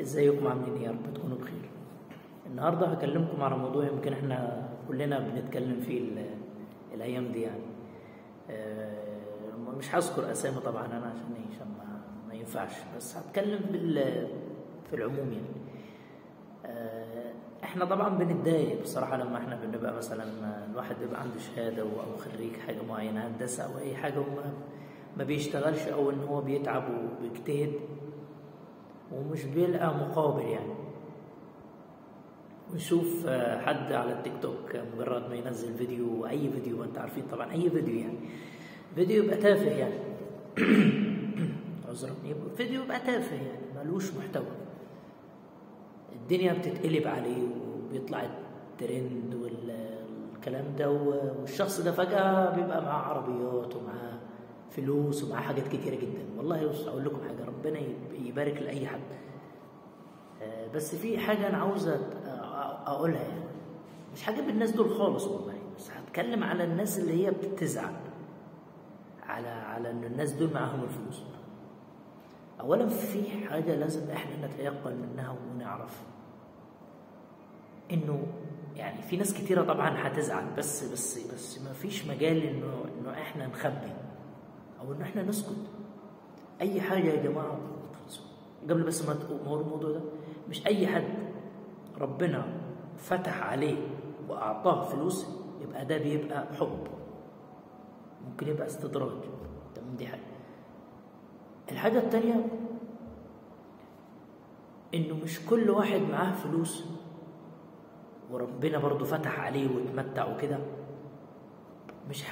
ازيكم عاملين ايه؟ يا رب تكونوا بخير. النهارده هكلمكم على موضوع يمكن احنا كلنا بنتكلم فيه الايام دي يعني. مش هذكر اسامي طبعا انا عشان ايه، عشان ما ينفعش، بس هتكلم في العموم يعني. احنا طبعا بنتضايق بصراحة لما احنا بنبقى مثلا الواحد بيبقى عنده شهادة او خريج حاجة معينة، هندسة او اي حاجة، وما ما بيشتغلش او ان هو بيتعب وبيجتهد ومش بيلقى مقابل يعني. ونشوف حد على التيك توك مجرد ما ينزل فيديو، اي فيديو، وانت عارفين طبعا اي فيديو يعني، فيديو يبقى تافه يعني عذرا، فيديو يبقى تافه يعني ملوش محتوى، الدنيا بتتقلب عليه وبيطلع الترند والكلام ده، والشخص ده فجأة بيبقى معاه عربيات ومعاه فلوس ومعاه حاجات كتيرة جدا. والله اقول لكم حاجة، ربنا يبارك لأي حد، بس في حاجة أنا عاوز أقولها يعني، مش هجيب الناس دول خالص والله، بس هتكلم على الناس اللي هي بتزعل على إن الناس دول معاهم الفلوس. أولا في حاجة لازم إحنا نتيقن منها ونعرف إنه يعني في ناس كتيرة طبعا هتزعل، بس بس بس ما فيش مجال إنه إحنا نخبي أو إنه إحنا نسكت. أي حاجة يا جماعة، قبل بس ما أقول الموضوع ده، مش أي حد ربنا فتح عليه وأعطاه فلوس يبقى ده بيبقى حب، ممكن يبقى استدراج. تمام، دي حاجة. الحاجة التانية إنه مش كل واحد معاه فلوس وربنا برضو فتح عليه واتمتع وكده مش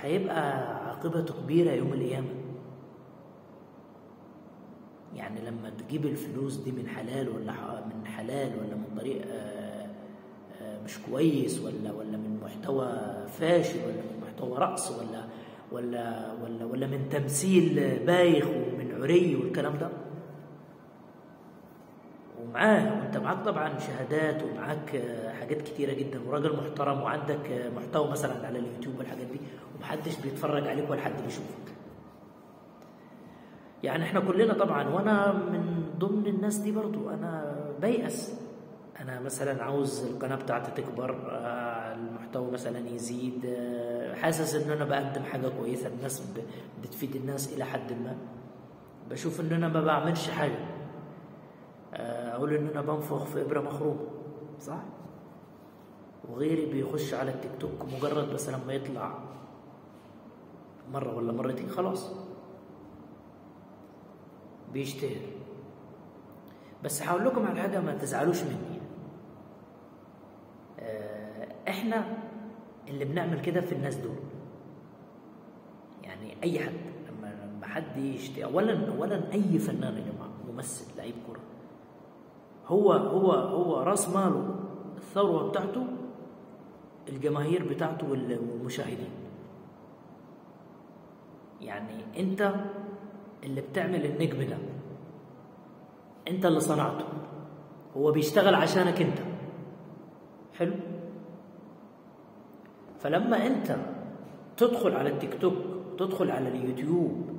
هيبقى عاقبته كبيرة يوم القيامة. يعني لما تجيب الفلوس دي من حلال ولا من حلال ولا من طريق مش كويس، ولا من محتوى فاشل، ولا من محتوى رقص، ولا ولا ولا ولا من تمثيل بايخ ومن عري والكلام ده، ومعاه وانت معاك طبعا شهادات ومعاك حاجات كتيرة جدا وراجل محترم وعندك محتوى مثلا على اليوتيوب والحاجات دي، ومحدش بيتفرج عليك ولا حد بيشوفك. يعني احنا كلنا طبعا، وانا من ضمن الناس دي برضو، انا بيأس. انا مثلا عاوز القناة بتاعتي تكبر، المحتوى مثلا يزيد، حاسس ان انا بقدم حاجة كويسة، الناس بتفيد الناس الى حد ما، بشوف ان انا ما بعملش حاجة، اقول ان انا بنفخ في ابرة مخرومة، صح؟ وغيري بيخش على التيك توك مجرد بس لما يطلع مرة ولا مرتين خلاص بيشتهر. بس هقول لكم على حاجة ما تزعلوش مني، احنا اللي بنعمل كده في الناس دول. يعني اي حد لما حد يشتهر، اولا اي فنان يا جماعة، ممثل، لعيب كرة، هو هو هو راس ماله الثروة بتاعته الجماهير بتاعته والمشاهدين. يعني انت اللي بتعمل النجم ده، انت اللي صنعته، هو بيشتغل عشانك انت. حلو؟ فلما انت تدخل على التيك توك، تدخل على اليوتيوب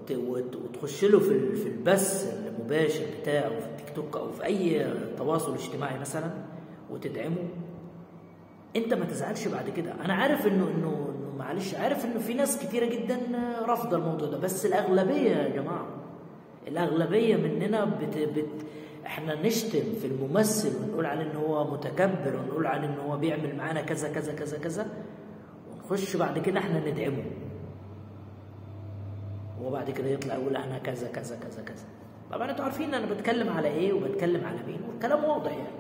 وتخش له في البث المباشر بتاعه في التيك توك او في اي تواصل اجتماعي مثلا وتدعمه، انت ما تزعلش بعد كده. انا عارف انه انه معلش، عارف انه في ناس كتيرة جدا رافضه الموضوع ده، بس الاغلبية يا جماعة، الاغلبية مننا احنا نشتم في الممثل ونقول عليه ان هو متكبر، ونقول عليه ان هو بيعمل معانا كذا كذا كذا كذا، ونخش بعد كده احنا ندعمه، وبعد كده يطلع يقول انا كذا كذا كذا كذا. طبعا انتوا عارفين انا بتكلم على ايه وبتكلم على مين، والكلام واضح يعني.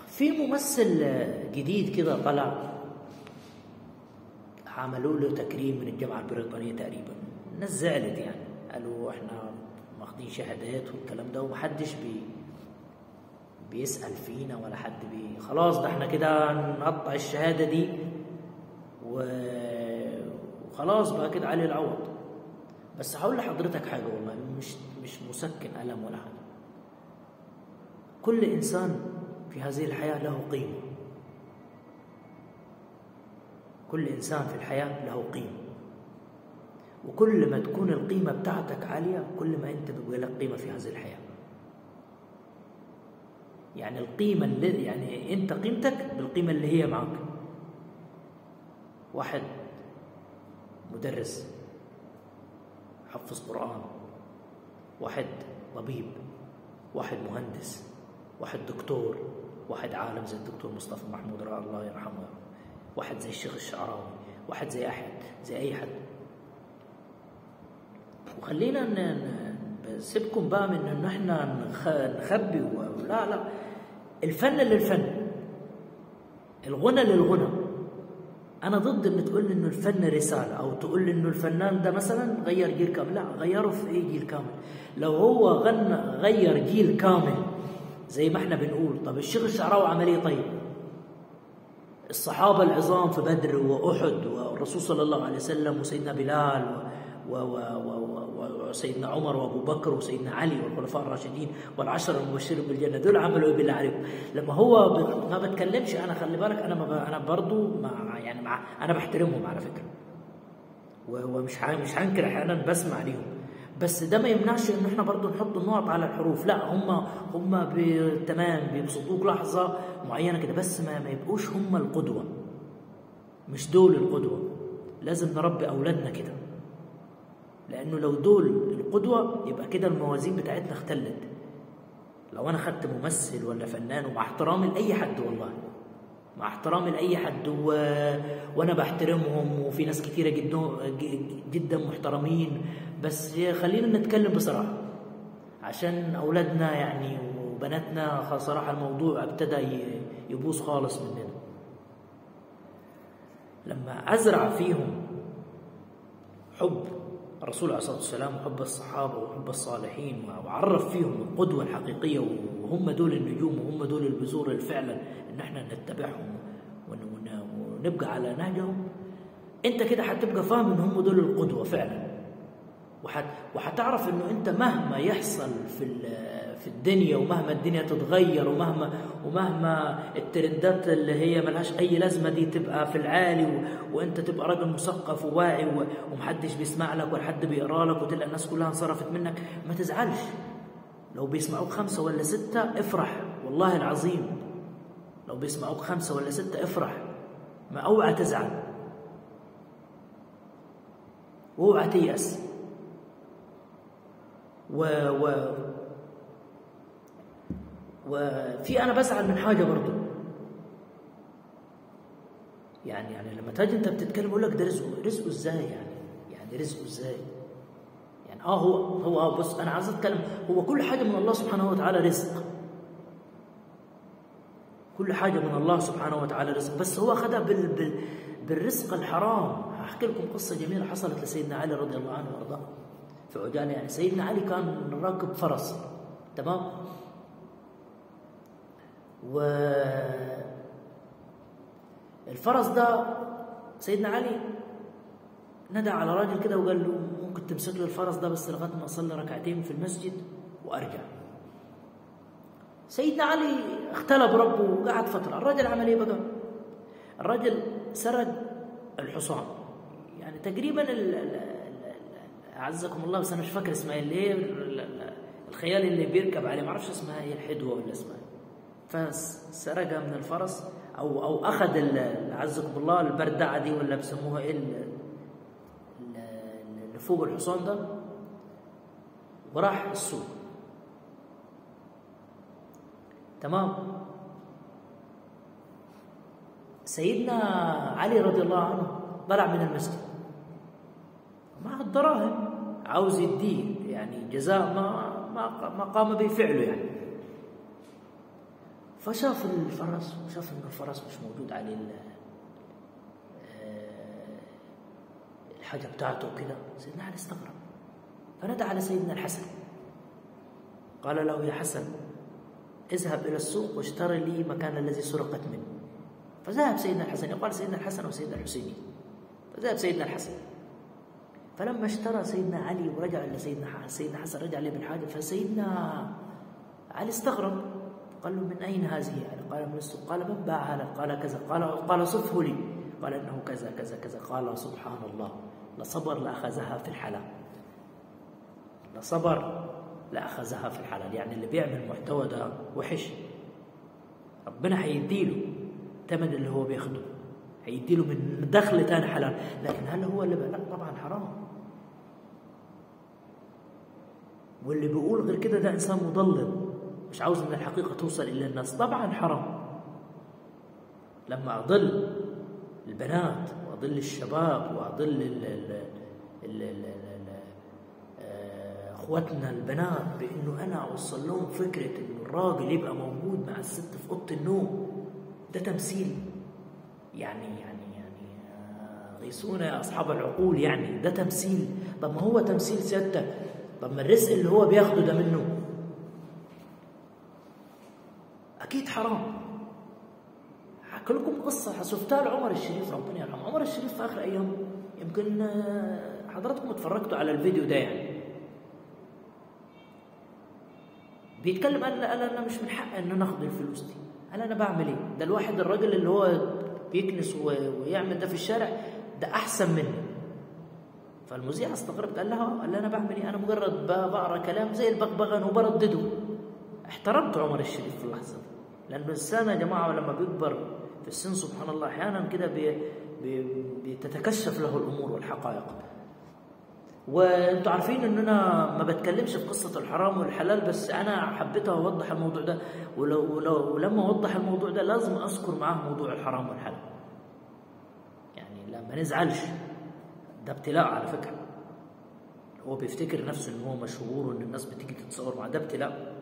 في ممثل جديد كده طلع، عملوا له تكريم من الجامعة البريطانية تقريبا، الناس زعلت يعني، قالوا احنا واخدين شهادات والكلام ده ومحدش بيسأل فينا ولا حد خلاص ده احنا كده نقطع الشهادة دي وخلاص بقى كده علي العوض. بس هقول لحضرتك حاجة والله، مش مسكن ألم ولا حاجة، كل إنسان في هذه الحياة له قيمة، كل إنسان في الحياة له قيمة، وكل ما تكون القيمة بتاعتك عالية كل ما أنت بيبقى لك قيمة في هذه الحياة. يعني القيمة اللي يعني أنت قيمتك بالقيمة اللي هي معك. واحد مدرس حفظ قرآن، واحد طبيب، واحد مهندس، واحد دكتور، واحد عالم زي الدكتور مصطفى محمود الله يرحمه، واحد زي الشيخ الشعراوي، واحد زي أحد، زي أي حد. وخلينا نسيبكم بقى من إن احنا نخبي لا لا، الفن للفن، الغنى للغنى. أنا ضد إن تقول لي إنه الفن رسالة، أو تقول لي إنه الفنان ده مثلا غير جيل كامل. لا، غيره في إيه جيل كامل؟ لو هو غنى غير جيل كامل زي ما احنا بنقول، طب الشيخ الشعراوي عمل إيه؟ طيب الصحابة العظام في بدر وأحد والرسول صلى الله عليه وسلم وسيدنا بلال وسيدنا عمر وأبو بكر وسيدنا علي والخلفاء الراشدين والعشرة المبشرين بالجنة، دول عملوا إيه بالله عليكم؟ لما هو ما بتكلمش أنا، خلي بالك أنا أنا برضو مع يعني مع أنا بحترمهم على فكرة، ومش مش هنكر أحيانا بسمع ليهم، بس ده ما يمنعش إن إحنا برضو نحط النقط على الحروف. لا، هم تمام بيبسطوك لحظة معينة كده، بس ما يبقوش هم القدوة، مش دول القدوة. لازم نربي أولادنا كده، لأنه لو دول القدوة يبقى كده الموازين بتاعتنا اختلت. لو أنا خدت ممثل ولا فنان، ومع احترامي لأي حد والله، مع احترامي لأي حد وأنا بحترمهم، وفي ناس كتيرة جدا جدا محترمين، بس خلينا نتكلم بصراحة عشان أولادنا يعني وبناتنا. صراحة الموضوع ابتدى يبوظ خالص مننا. لما أزرع فيهم حب الرسول عليه الصلاة والسلام وحب الصحابة وحب الصالحين، وعرف فيهم القدوة الحقيقية، وهم دول النجوم وهم دول البذور اللي فعلا إن احنا نتبعهم ونبقى على نهجهم، أنت كده هتبقى فاهم إن هم دول القدوة فعلا. وهتعرف إنه أنت مهما يحصل في الدنيا، ومهما الدنيا تتغير، ومهما الترندات اللي هي ملهاش أي لازمة دي تبقى في العالي، وأنت تبقى راجل مثقف وواعي ومحدش بيسمع لك ولا حد بيقرا لك، وتلقى الناس كلها انصرفت منك، ما تزعلش. لو بيسمعوك 5 ولا 6 افرح، والله العظيم لو بيسمعوك 5 ولا 6 افرح، ما اوعى تزعل واوعى تيأس. وفي انا بزعل من حاجة برضو، يعني لما تاجي انت بتتكلم يقول لك ده رزقه، رزقه ازاي يعني رزقه ازاي؟ يعني هو بص، انا عايز اتكلم، هو كل حاجة من الله سبحانه وتعالى رزق، كل حاجة من الله سبحانه وتعالى رزق، بس هو اخذها بالرزق الحرام. هحكي لكم قصة جميلة حصلت لسيدنا علي رضي الله عنه وارضاه في عجالة. يعني سيدنا علي كان راكب فرس، تمام، والفرس ده سيدنا علي ندى على راجل كده وقال له ممكن تمسك لي الفرس ده بس لغاية ما اصلي ركعتين في المسجد وارجع. سيدنا علي اختلى بربه وقعد فترة. الراجل عمل ايه بقى؟ الراجل سرق الحصان، يعني تقريبا اعزكم الله، بس انا مش فاكر اسمها اللي هي الخيال اللي بيركب عليه، ما اعرفش اسمها ايه، الحدوه ولا اسمها. فسرقها من الفرس او اخذ اعزكم الله البردعه دي ولا بسموها ايه اللي فوق الحصان ده، وراح السوق. تمام. سيدنا علي رضي الله عنه طلع من المسجد مع الدراهم، عاوز يديه يعني جزاء ما قام بفعله يعني. فشاف الفرس وشاف ان الفرس مش موجود عليه الحاجة بتاعته وكده. سيدنا علي استغرب، فندى على سيدنا الحسن قال له يا حسن اذهب الى السوق واشتري لي مكان الذي سرقت منه. فذهب سيدنا الحسن، يقال سيدنا الحسن وسيدنا الحسين، فذهب سيدنا الحسن. فلما اشترى سيدنا علي ورجع لسيدنا سيدنا حسن، رجع له بالحاجة. فسيدنا علي استغرب، قال له من أين هذه؟ يعني قال من السوق. قال من باعها لك؟ قال كذا. قال صفة لي. قال إنه كذا كذا كذا. قال سبحان الله، لصبر لأخذها في الحلال، لصبر لأخذها في الحلال. يعني اللي بيعمل محتوى ده وحش ربنا هيديله تمن اللي هو بياخده، هيديله من دخل تاني حلال، لكن هل هو اللي بقى؟ لا طبعا حرام. واللي بيقول غير كده ده إنسان مضلل، مش عاوز إن الحقيقة توصل إلى الناس، طبعا حرام. لما أضل البنات وأضل الشباب وأضل اخواتنا البنات بانه انا اوصل لهم فكرة انه الراجل يبقى موجود مع الست في اوضة النوم، ده تمثيل. يعني يعني يعني غيثونا يا اصحاب العقول، يعني ده تمثيل. طب ما هو تمثيل سيادتك، طب ما الرزق اللي هو بياخده ده منه اكيد حرام. هحكي لكم قصة شفتها لعمر الشريف، ربنا يرحمه. عمر الشريف في اخر ايامه، يمكن حضراتكم اتفرجتوا على الفيديو ده، يعني بيتكلم قال انا مش من حقي ان انا اخد الفلوس دي، قال انا بعمل ايه؟ ده الواحد الراجل اللي هو بيكنس ويعمل ده في الشارع ده احسن مني. فالمذيعه استغربت، قال لها قال انا بعمل ايه؟ انا مجرد بقرا كلام زي البغبغان وبردده. احترمت عمر الشريف في اللحظة دي، لانه الانسان يا جماعة لما بيكبر في السن سبحان الله احيانا كده بتتكشف له الامور والحقائق. وانتوا عارفين ان انا ما بتكلمش في قصة الحرام والحلال، بس انا حبيت اوضح الموضوع ده، ولما اوضح الموضوع ده لازم اذكر معاه موضوع الحرام والحلال. يعني لا ما نزعلش، ده ابتلاء على فكرة. هو بيفتكر نفسه ان هو مشهور وان الناس بتيجي تتصور معاه، ده ابتلاء.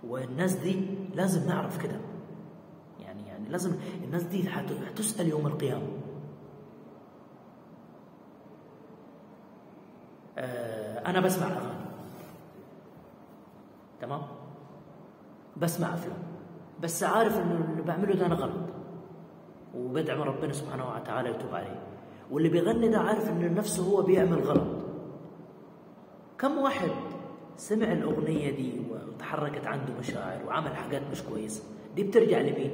والناس دي لازم نعرف كده، يعني لازم الناس دي هتسأل يوم القيامة. أنا بسمع أغاني، تمام، بسمع أفلام، بس عارف إنه اللي بعمله ده أنا غلط، وبدعم ربنا سبحانه وتعالى يتوب عليه. واللي بيغني ده عارف إنه نفسه هو بيعمل غلط. كم واحد سمع الأغنية دي وتحركت عنده مشاعر وعمل حاجات مش كويسة؟ دي بترجع لمين؟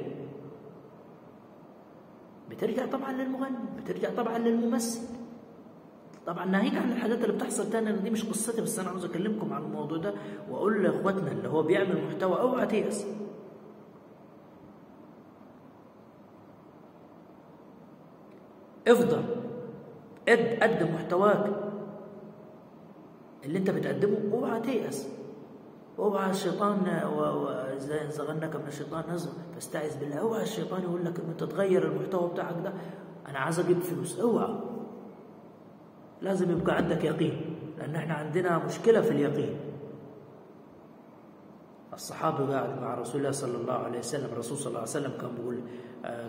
بترجع طبعا للمغني، بترجع طبعا للممثل. طبعا ناهيك عن الحاجات اللي بتحصل تاني، دي مش قصتي، بس انا عاوز اكلمكم عن الموضوع ده واقول لاخواتنا اللي هو بيعمل محتوى اوعى تيأس. افضل قدم محتواك اللي انت بتقدمه، اوعى تيأس، اوعى الشيطان اذا غنك من الشيطان نزغ فاستعذ بالله. اوعى الشيطان يقول لك ان انت تغير المحتوى بتاعك ده، انا عايز اجيب فلوس. اوعى، لازم يبقى عندك يقين، لأن احنا عندنا مشكلة في اليقين. الصحابة قاعد مع رسول الله صلى الله عليه وسلم، الرسول صلى الله عليه وسلم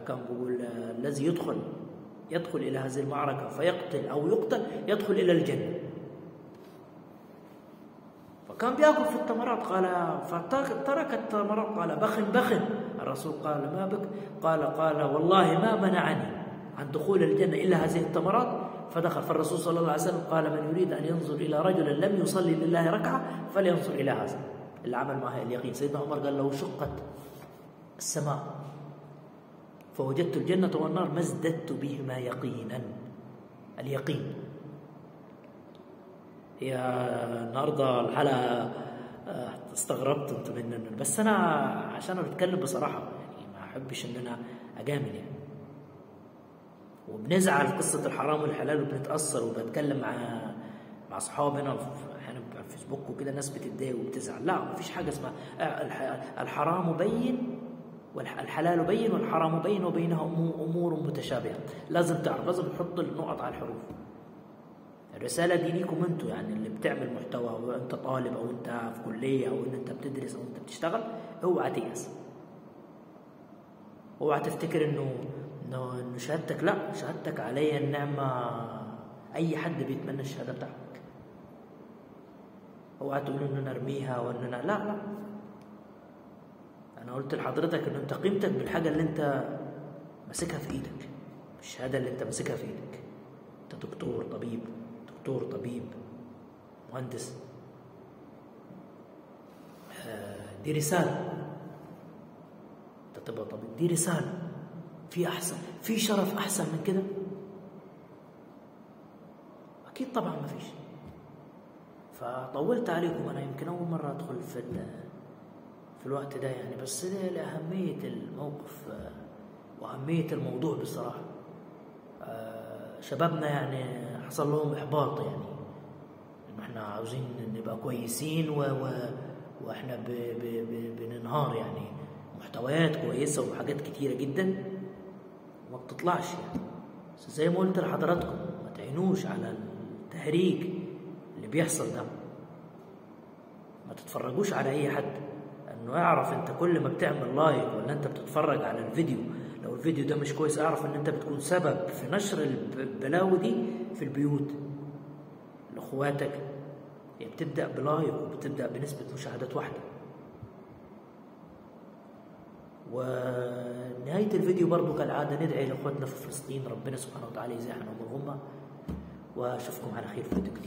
كان بيقول الذي يدخل إلى هذه المعركة فيقتل أو يقتل يدخل إلى الجنة. فكان بيأكل في التمرات، قال فترك التمرات، قال بخن بخن. الرسول قال ما بك؟ قال والله ما منعني عن دخول الجنة إلا هذه التمرات. فدخل. فالرسول صلى الله عليه وسلم قال من يريد أن ينظر إلى رجل لم يصلي لله ركعة فلينظر إلى هذا اللي عمل معه اليقين. سيدنا عمر قال لو شقت السماء فوجدت الجنة والنار ما ازددت بهما يقينا. اليقين. هي النهارده الحلقة استغربت انت من، بس أنا عشان أنا بتكلم بصراحة، يعني ما أحبش إن أنا أجامل يعني. وبنزعل في قصة الحرام والحلال وبنتأثر، وبتكلم مع أصحابي هنا أحيانا على الفيسبوك وكده، ناس بتتضايق وبتزعل. لا، مفيش حاجة اسمها الحرام بين والحلال بين والحرام بين وبينها أمور متشابهة. لازم تعرف، لازم تحط النقط على الحروف. الرسالة دي ليكم انتوا، يعني اللي بتعمل محتوى وانت طالب او انت في كلية او ان انت بتدرس او انت بتشتغل، اوعى تيأس، اوعى تفتكر انه شهادتك، لا، شهادتك عليا النعمة، اي حد بيتمنى الشهادة بتاعتك. اوعى تقول ان انا ارميها وان انا لا لا. انا قلت لحضرتك ان انت قيمتك بالحاجة اللي انت ماسكها في ايدك، الشهادة اللي انت ماسكها في ايدك. انت دكتور طبيب، دكتور طبيب، مهندس، دي رسالة. انت تبقى طبيب دي رسالة. في احسن، في شرف احسن من كده؟ اكيد طبعا ما فيش. فطولت عليكم، انا يمكن اول مرة ادخل في الوقت ده يعني، بس ده لاهمية الموقف واهمية الموضوع بصراحة. شبابنا يعني حصل لهم احباط، يعني ان احنا عاوزين نبقى كويسين واحنا بننهار يعني، محتويات كويسة وحاجات كتيرة جدا وما بتطلعش يعني. بس زي ما قلت لحضراتكم، ما تعينوش على التهريج اللي بيحصل ده، ما تتفرجوش على اي حد، انه اعرف انت كل ما بتعمل like ولا انت بتتفرج على الفيديو، لو الفيديو ده مش كويس اعرف ان انت بتكون سبب في نشر البلاوي دي في البيوت لاخواتك. هي بتبدأ ب like وبتبدأ بنسبة مشاهدات واحدة. ونهاية الفيديو برضو كالعادة ندعي لأخواتنا في فلسطين، ربنا سبحانه وتعالى يزيح عنهم الغمة، وأشوفكم على خير في فيديو جديد.